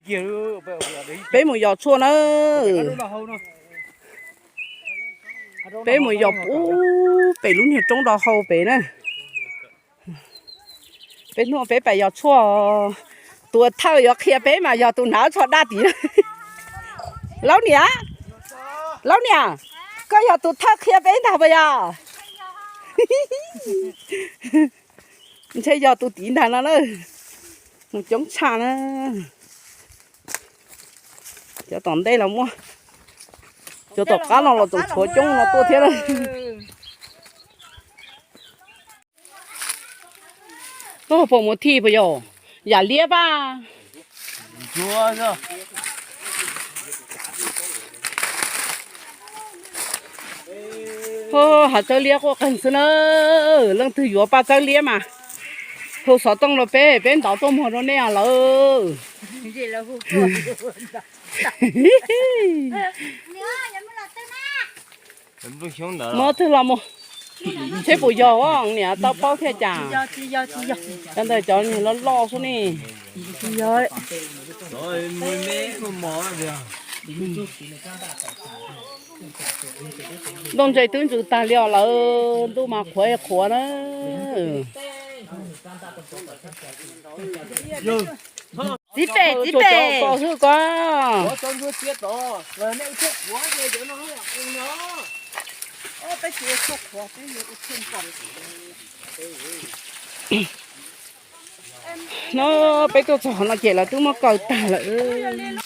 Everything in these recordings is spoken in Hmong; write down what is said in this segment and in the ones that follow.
Peb mus yos tshuaj na. Peb mus yos pub pem lub niag roob do hau pem na. Peb hnub peb pais yos tshuaj, tus thawj yuav qhia peb mas yog tus hnav tsho daj tid na. Laub niam, laub niam, koj yog tus thawj qhia peb ntag puas yog? Ntshe yog tus tid ntag no na. Mus coob tshaj na. Cov tom ntej los muaj, cov tom qab no los tseem tshuav coob no tuaj thiab na. Koj puas mus thij puas yog? Yam liab paj. Hav txawb liab quaj qeeg xwb na. Leej twg yuav paj txawb liab mas hu xov tooj rau peb, peb ntov tuaj muag rau nej lawm. Muab twg los mus, seb puas yog niam tau paub thiaj cas. Cov ntawd cov niag loj loj xwb ne. Nplooj ntse twb ntsws tag li os lawm, ntuj mas qhuav qhuav na. Txiv pem, txiv pem. Xwb ko. No peb tuaj txog no ces lawv twb muab kaw tag lawm.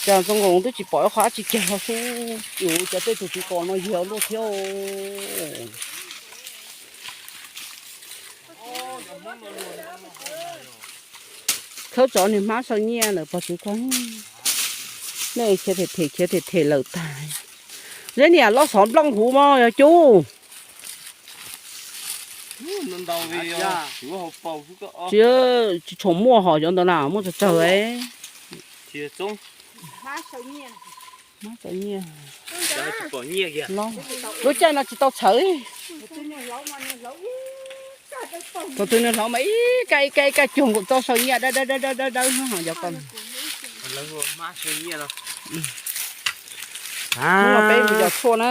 Cas zoo nkaus twb tsis pom ib qho dab tsi kiag hlo xwb, cov tej tus txiv qos no yog luaj thiab. Khawb tsov niag hmab sau nyiaj lawm pog txiv ko. Nej khiav them them khiav them them lawm tag. Zeb niam loj xov nplooj huv mog yog cub. Tsis, tsis tshua muaj hos cov ntawd na muaj tsawg tsawg. Lub caij no tsis tau tshawv. Thaum twg nws hlauv mas ib kab ib kab ib kab cuag nkaus txoj sau nyiaj dawb dawb dawb dawb dawb dawb no cov ko. Hnub no peb mus yos tshuaj na.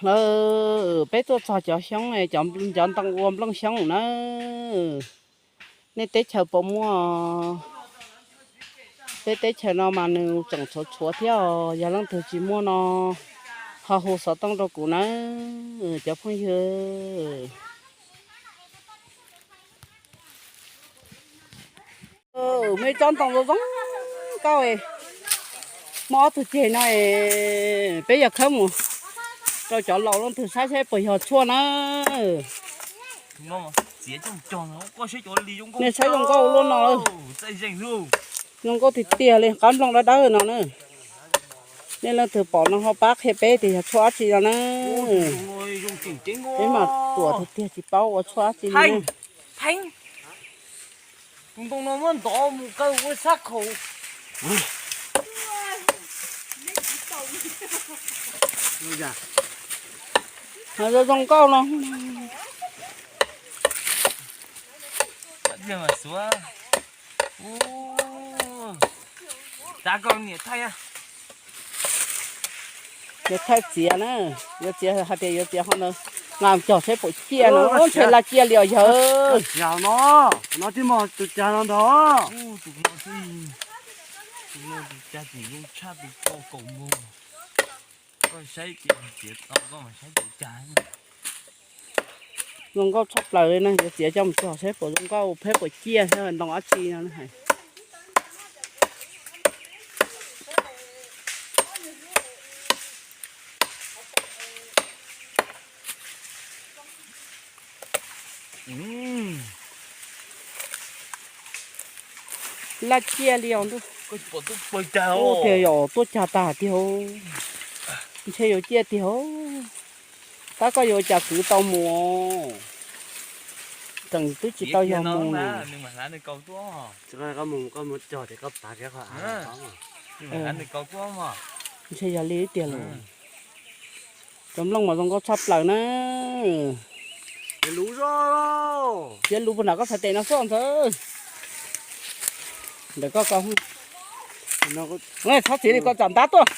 Lawm, peb tuaj txog cov xyoob, cov ntoo ua nplooj xyoob na. Nej teb chaws puas muaj? Peb teb chaws no mas nws tseem tshuav tshuav thiab os, yog leej twg tsis muaj no ho hu xov tooj rau kuv na cov phooj ywg. Muaj ib tsob ntoo zoo zoo nkauj, muaj ob tug ceg no, peb yog khawb mus rau cov laus leej twg saib saib puas yog tshuaj na. Nej saib zoo nkauj luaj no, zoo nkauj tiag tiag li, qab nplooj dawb dawb no na. Nej leej twg pom no ho pab qhia peb tias yog tshuaj dab tsi no na. Peb mas tuam tiag tiag tsis paub ua tshuaj dab tsi li. Tus ntoo no muab ntov mus kaw ua sab khaum. Zoo zoo nkauj no. Yuav thaij txiav na, yuav txiav hais tias yuav txiav ho ntawd, nqa cog seb puas ciaj no, ntshe laj ciaj li os yawg. No, no tib mos tus cag no ntag. Zoo nkauj tshaj plaws li na, yuav txiav coj mus cog seb puas zoo nkauj, seb puas ciaj, seb ntoo dab tsi no. Laj ciaj li os ntuj. Tiag yog tuaj cag tag tiag, ntshe yuav ciaj tiag. Tab koj yuav cas kwv tau mus, tseem twb tsis tau yog mus na. Koj mus, koj mus cog tias koj pav kiag qhov av. Ntshe yog li tiag los. Cov nplooj mas zoo nkauj tshaj plaws na. Txiav lub puag nram koj txhais tes no xwb ntxawg. Ntawm koj ko. Txhob txiav li koj tsam ntab tuaj.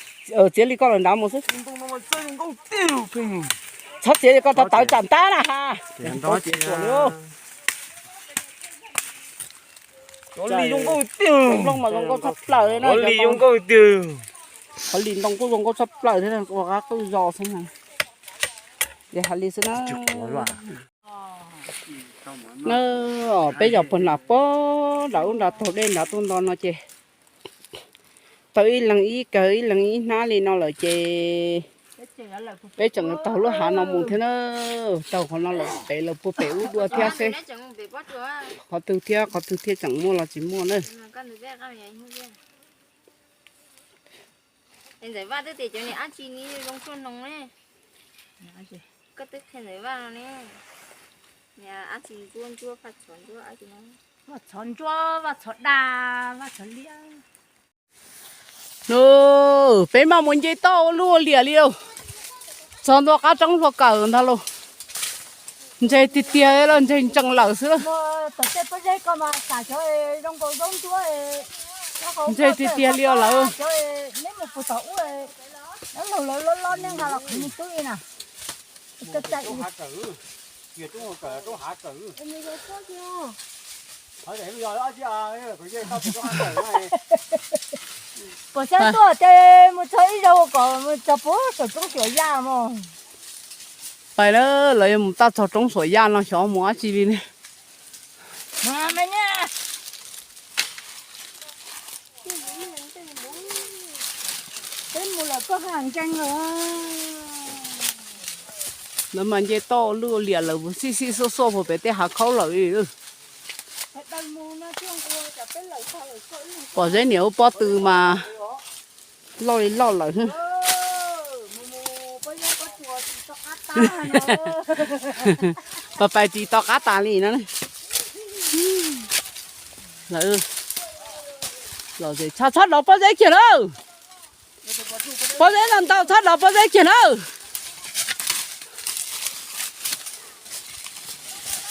Txiav li koj los nrad mus xwb. Txhob txiav li koj tawv tawv tsam ntab na ha. Li zoo nkauj tiag. Nplooj mas zoo nkauj tshaj plaws li na. Li zoo nkauj tiag. Qhov li ntoo kuj zoo nkauj tshaj plaws thiab, ua qab qwj zos xwb na. Ces hais li xwb na. Na, peb yog puag nram puag nram ub nrad taug dej nrad tuaj nto no ces tau ib leeg ib kawg ib leeg ib hnab li no lawm ces peb tseem taug lub hav no mus thiab na. Taug qhov no lawm pem lawm puag pem ub dua thiab seb qhov twg thiab qhov twg thiaj tseem muaj los tsis muaj na. Ntxawm Vaj twb tias cov niag dab tsi ne zoo tshua noog ne. Koj twb qhia Ntxawm Vaj no ne. Niag dab tsi ntsuab ntsuab, Vaj txhov ntsuab dab tsi no. Vaj txhov ntsuab, Vaj txhov da, Vaj txhov liab. Peb mam mus nce toj ua luaj ua liam li lauj. Txog ntua qab roob hlua kawm ntag lauj. Ntseg tiag tiag los ntseg ntsees lawm xwb. Tom tej pob zeb ko mas xav cov zoo nkaus zaub ntsuab, ntseg tiag tiag li os lawm. Neb mus puag tom ub, neb laug lawv loj loj nej nqa los qhwv mus tub li na. Puas xyab tuaj ces mus txog ib zaug kom mus txog puag saum roob Suam Yaj mog. Pais lawm, lawv yuav mus txog roob Suam Yaj no xyov mus dab tsi li ne. Lawv mas nce toj ua luaj ua liam lawm, xij xij xuaj xuaj puag pem tej hav khaub lawm li. Pom zeb niam ua pob tw mas loj li loj lawm. Pais pais ris to qab tas li no. Lawm, txhob txhob dov pob zeb kiag lawm. Pob zeb ntau ntau txhob dov pob zeb kiag lawm.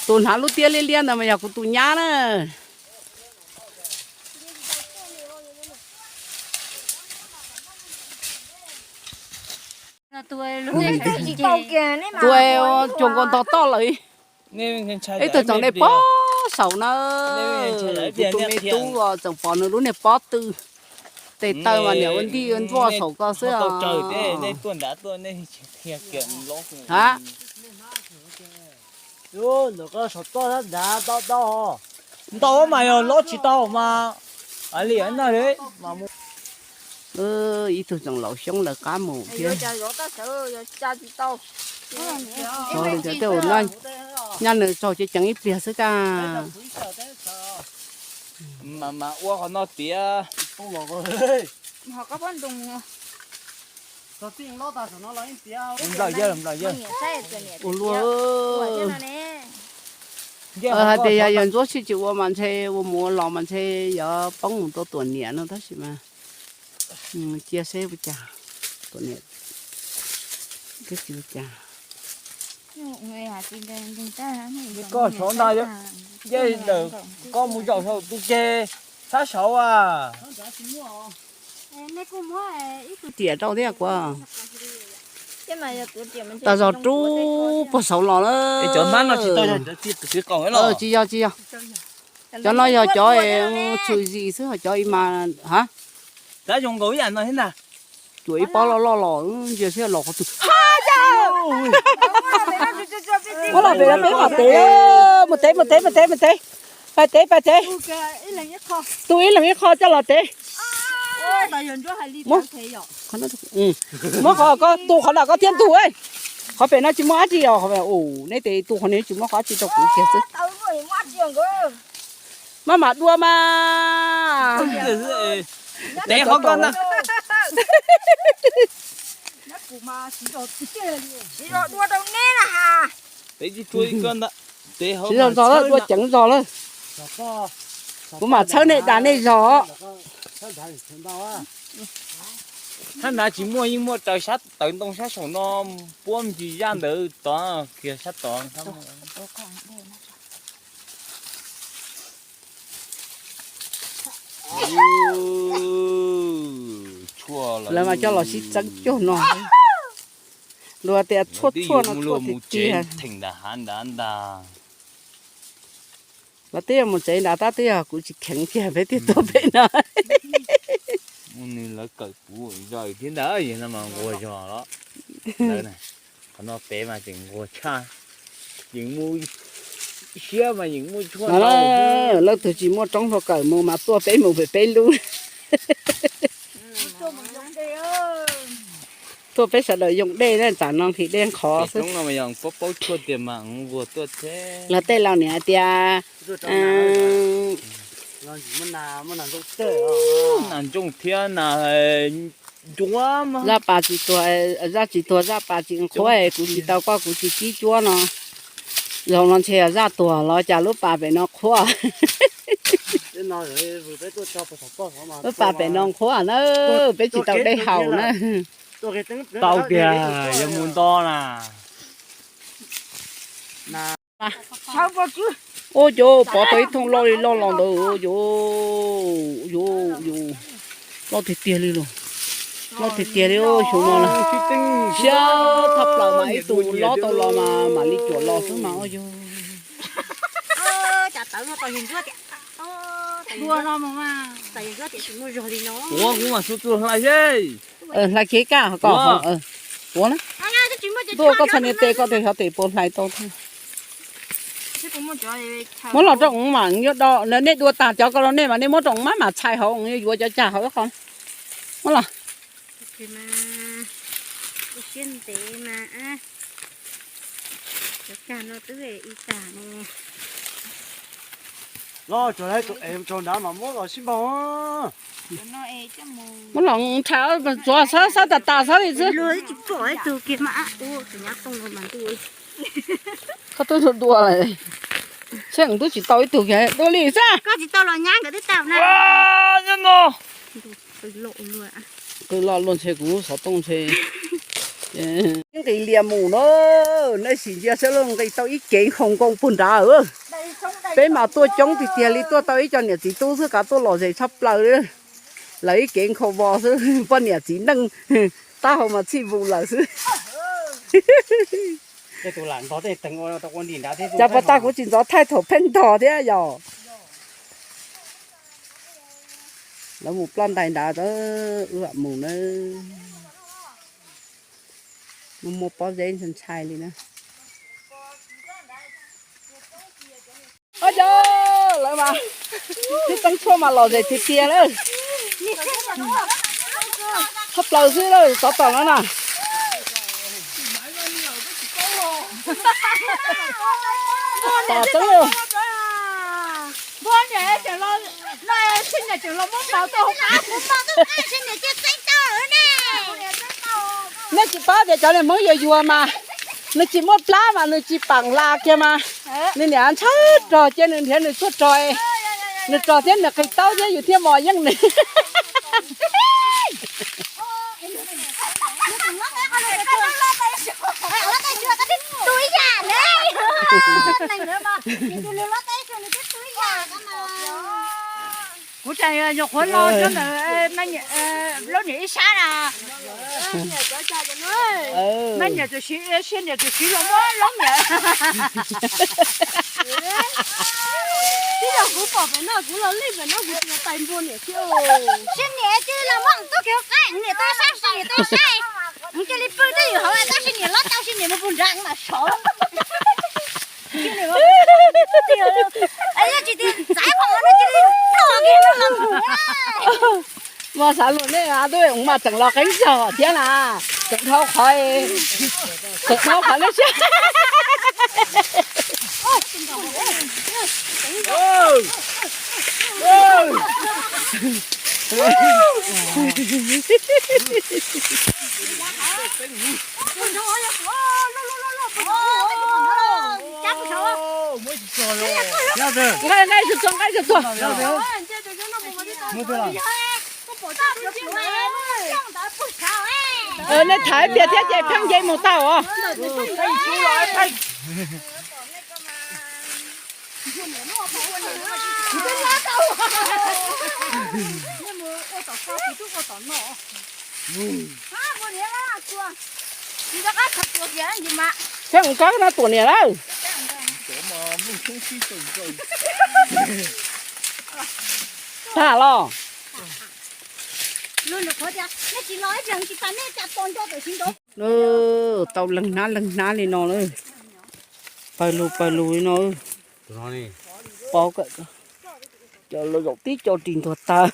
Tus hnav lub tiab liab liab ntawd mas yog kuv tus nyab na. Tus cuag nkaus ntog toj lawm. Ib tug tseem de pob saum na. Kuv tus me tub tseem pom nws lub niag pob tw. Tes taw mas niam ua ntij ua ntsuag saum ko xwb. Ntau mas yog lob tsis tau mas. Ib tug tseem laus xyoob lawv qab mus thiab. Tej ua nyab nws tsaug ceev ceev ib pliag xwb kaj. Mas ua qhov no tiav. Ua luaj. Hais tias yog yawg ntsuab sib tsis ua mas ntshe ua mus ua los mas ntshe yuav poob mus rau tuam niam no tab sis mas cia seb ua cas, tuam niam twb tsis ua cas. Koj saud ntag, yej ntawm koj mus zaum saum tus ceg sab saud as. Riam rau thiab kuv. Tas zog rub puag saud los na. Tsis yog tsis yog. Cov no yog cov tshwm sim xwb ho cov mas ha. Cuam ib pob loj loj los ntsia seb los qhov twg. Muab los pem no peb mam tev, mus tev mus tev mus tev mus tev. Pais tev pais tev. Tu ib leeg ib qho coj los tev. Muab qhov ko tu qhov nram koj thiab ntug. Qhov pem no tsis muaj dab tsi os. Neb tes tu qhov no tsis muaj qhov dab tsi rau kuv kiag xwb. Maj mam dua mas. Tev qhov ko na. Siv zog zog lawm, dua ceev zog lawm. Kuv mam txhawb nej dag nej zog. Sab nrad tsis muaj, yeej muaj raws sab tawv ntoo sab saum no, puab me ntsis zaj ntawd tod kiag sab tod. Lawv mas coj los sib txeeb cuag no. Luag tias tshuaj tshuaj no tshuaj tiag tiag. Los twb yog mus tsev nrad tab twb yog kuv tsis kheev kiag peb thiaj tuaj pem no. Nws lawv kawm puv zog thiab ntag, yog no mas nquag zog los. Qhov no pem mas tseem nquag tshaj, yeej muaj siab mas yeej muaj tshuaj ntau. Leej twg tsis muaj roob hlau kawm mus mas tuaj peb mus pem peb lub. Tuaj peb sawv daws yoo dej na, tsam no nqhis dej qhov xwb. Paub tshuaj tiag mas nquag tuaj thiab. Los tej laus niam hais tias nas ntsooj thiab nas ncuab mas. Zaj pas tsis tuag, zaj tsis tuag zaj pas tsis qhuav, kuv tsis tau koj kuv tsis kib cuab no. Zaum no ntshe zaj tuag los cas lub pas pem no qhuav. Lub pas pem no qhuav na, peb tsis tau dej haus na. Tau tiag, yuav mus nto na. Ua cas pov tau ib thooj loj li loj los ntawd, yuav, yuav, yuav, loj tiag tiag li los, loj tiag tiag li xyoo no na. Siab thaj plaws mas ib tug lob tau los mas mam li cuam los xwb mas ua yog. Ua kuv mas xub txuj hlais seb. Hlais kiag kaj kom ua na. Tuaj koj txhais niag tes koj tes xyov tes puas hlais tau thiab. Muab los rau mas yuav do, nej dua tag cov ko rau nej mas nej muab rau mas mam txhais hauv, yuav cov cag hauv ib qho. Muab los. Siab ntev mas cov cag no twb ib tag ne. Los tso lawm tus es tso nrad mas muab los sib npaug. Muab los thav tsuav xab xab tas tas xab li xwb. Luag twb tsis pom ib tug kiag mas ua tus nyab tooj no mas ntuj. Koj twb dua lawm. Seb twb tsis tau ib tug kiag dua li xwb. Koj tsis tau los nyab nkawd twb tau na. Nyob no. Qw loj luaj ntshe kuv lub xov tooj ntshe. Nqis lias mus na, nej sim ntsia saib luag nqis tau ib cev nkhaus nkoos puag nrad. Peb mas tuaj coob tiag tiag li, tuaj tau ib co niam txiv tub xwb kav tuaj lom zem tshaj plaws li. Lawv ib cev nkhaus vos xwb, poj niam txiv neej taub hau mas txhij vus lawm xwb. Cas puas tas kuv tsis ntxov thaij thaum pheej ntog thiab yom. Lawv mus ploj ntais nrad, wb mam mus na. Mus muaj pob zeb ntshai ntshai li na. Ua cas lawv mas tib teeb tshuaj mas lom zem tiag tiag lawm. Tshaj plaws xwb lawm, tov tom no na. Tom tseeb lawm. Nej tsis paub tias cov niag Hmoob yuag yuag mas nws tsis muaj plab mas nws tsis paam las kiag mas nws niam ntshaw rog cia nws nrhiav nws tshuaj rog, nws rog thiab nws qis taub thiab yus thiaj mos yeej nws. Kuv tseem nyuam qhuav los rau ntawm lub niam ib sab na. Mej niam txawm siv, siab niam txawm siv los muab lub niam. Tib yog kuv pom pem no kuv los lej pem no kuv tsis tais npua niam thiab. Siab niam cia li los muab tub kiag qaib, niam tau sab, siab niam tau sab. Cia li pw twj ywm hauv tab sis niam lob tau siab niam mus puag nrad mam sov. Mas xav luag nej a, tub mas tseem los qeeb zog thiab na, tseem dhau qhov, tseem dhau qhov nej siab. Nqaij, nqaij tsuag tsuag, nqaij tsuag tsuag. Nej tham ib pliag thiab ces pheej nce mus tau os. Thiab mus kab no tuam niam lawm. Tag los. Tau leeg hnab leeg hnab li no lawm. Pawg lug pawg lug li no. Pov, cov lawv zaum tib co ris ntuag tag.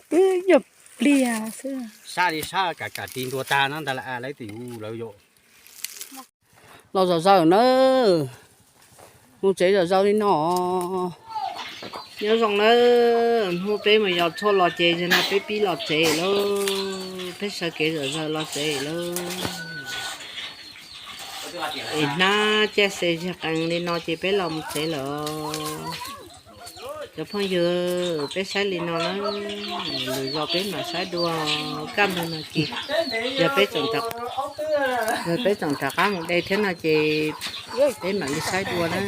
Twb yog pliag xwb. Sab li sab kam kam ris ntuag tag no ntag lawv tus yus lawv yom. Los zom zaws na, mus tsev zom zaws li no. Nyob zoo na, hnub peb mus yos tshuaj los ces zaum no peb pib los tsev lauj, peb sawv kev zom zaws los tsev lauj. Es hnab caij xe zig qees li no ces peb los mus tsev lawm. Cov phooj ywg, peb saib li no na, lwm zaus peb mam saib dua, kaj ntug no ces yog peb tseem, yog peb tseem rov qab mus de thiab no ces peb mam li saib dua na.